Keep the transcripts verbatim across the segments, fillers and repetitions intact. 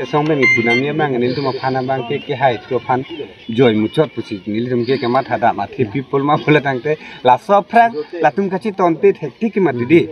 Song pen ipu nangji abang, nelitum aphan abangke kehai atum aphan joi muchot pusi nelitum ke kematha dam athe people ma pula tangte laso aphrang latum kachetonte thektik ke mati dei.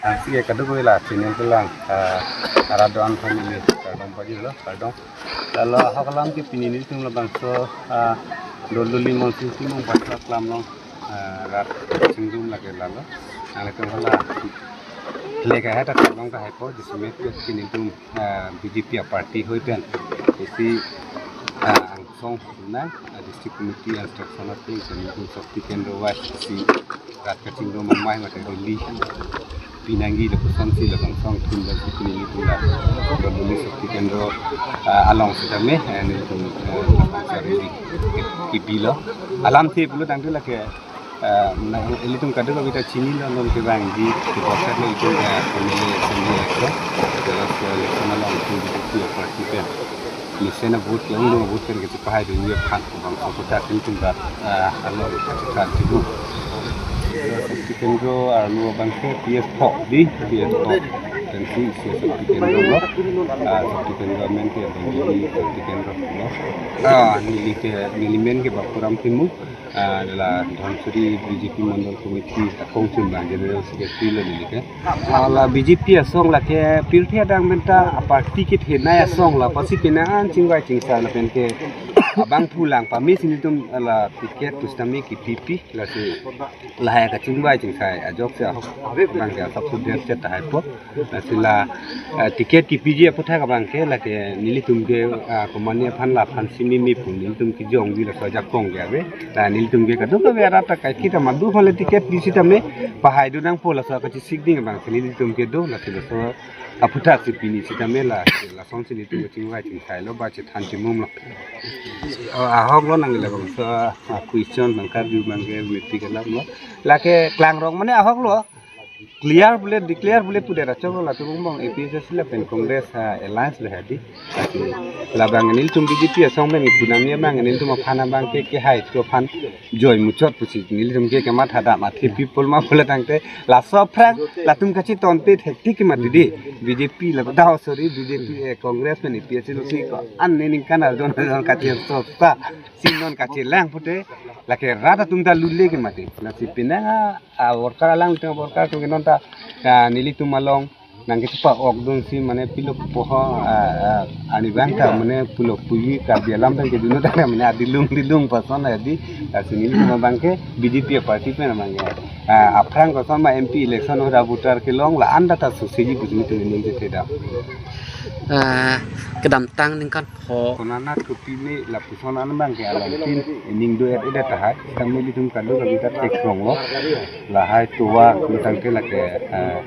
Ang sige kadokave la channel kelang, ah, arat do-an family, kardom pajirlo, kardom. Lalo ahok alam ke pini nelitum labangso, ah, Dondoli Monsing Timung Pasar Klam along, ah, rat chingrum lake lalo. Nanglitum hala leka hai ta kardom kahaipo, jisme ke pini nelitum, ah, B J P a party hoi pen isi, ah, angsong nang, ah, district committee instruction atum, nelitum Shakti Kendro wise isi rat kachingrum amei mate rally pi nangji lapuson si labangso angsong atum si pini nelitum la Dondoli Shakti Kendro, ah, along sitame, eh, nelitum, eh, labangso rally kepilo. Alamthe pulo tangte lake, eh, na, ilitum kadokave ta chinilo non kevangji, ke bokar lo itum, eh, M L A assembly election, jelas election along itum B J P a party pen mesen a vote ke-ongdung a vote pen kachepahai dunji aphan bangso kota tim tim rat, ah, along kachepahai dunji. Shakti Kendro arlo abangke P S four dei, P S four. Pensi isi Shakti Kendro lo. Ah, Shakti Kendro amen ke Dondoli Shakti Kendro lo. Ah, neli ke, neli men ke Bapuram Timung. Ah, la Dhansiri B J P Mandal Committee akongchung abang General Secretary lo neli ke. Ah, la B J P asong lake pirthe adang pen ta a party kethenei asong la pasi pine an chingvai chingsai lapen ke abangphu lang pame si nelitum la ticket pusitame kepipi, lasi lahai kachingvai chingsai ajok si ahok abangke asap subject chet tahaipo. Lasi la, eh, ticket kepiji aputhak abangke lake nelitum ke, ah, komane aphan laphan si meme pu nelitum kejongji laso ajakong ke ave. La nelitum ke kadokave arat ta kaiketa madu hole ticket pi sitame pahai do nangpo, laso kachesik ding abang si nelitum ke do, lasi laso aputhak si pini sitame la, lason si nelitum kachingvai chingsailo ba chethan chimumlo. Oh, ahok lo nangli labangso, ah, question nangkarju abangke meeting alam lo. Lake klangrong mane ahok lo. Clear pule, declare pule pudet achok lo, latum angbong A P H L C lapen Congress, ah, alliance le hadi. Labang nelitum B J P asong pen ipu nangji abang nelitum aphan abangke kehai atum aphan joi muchot pusi nelitum ke kematha dam athe people ma pula tangte laso aphrang latum kachetonte thektik ke mati dei. B J P la, oh, sorry, B J P, eh, Congress pen A P H L C ko-an ne ningkan arjon arjon kachesosa si non kachelang pute lake rat atum ta lule ke mati. Lasi penang a, a worker alang teng worker atum ke non ta, ah, nelitum along nangkechepa-ok dunsi mane pilo pupo ho, ah, ah, ani abang ta mane pulo puji Karbi alam pen kedun ta mane adilung dilung pason hadi, lasi nelitum abangke B J P party pen abangke, ah, aphrang koson ma M P election ahut voter kelong la-an ta ta suseji pusi nelitum ning chethe dam. Ah, kedamtang ningkan pho. Konana kopi me lapuson an abangke alam tin ning do-et-et tahai. Kami nelitum kadokave ta theklonglo. Lahai tovar me tangte lake, eh,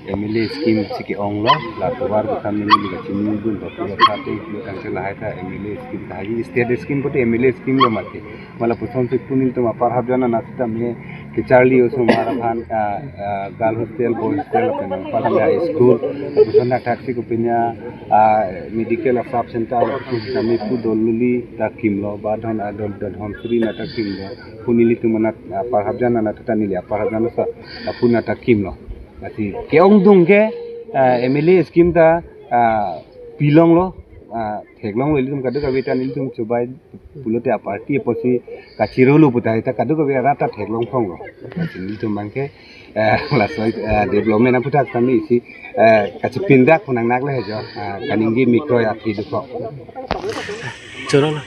M L A scheme si ke-ong lo, la tovar ko kami ni ka chini dun ba pura thate lo tangte lahai ta M L A scheme ta haji state scheme pute M L A scheme lo mati. Mala puson si puni tum apar hap jana na sita me kecharli oso mar aphan, ah, ah, girl hostel, boy hostel, pen apar hap ya school, puson na taxi ko pinya, ah, medical a sub center, puson kami pu dol luli ta kim lo, ba don a dol dol hon suri na ta kim lo, puni li tum na apar hap jana na ta nili apar hap jana sa, ah, puna ta kim lo. Lasi ke-ongdung ke, ah, M L A scheme ta, ah, pilong lo, ah, theklong lo ilitum kadokave ta nelitum chubai pulote a party apotsi kachirolo putai ta kadokave rat ta theklong phong lo. Lasi nelitum bangke, eh, laso, eh, development aputhak kami isi, eh, kachipindak punang nak le hejo, ah, kaningje mikroi athi dukho. Choro lo.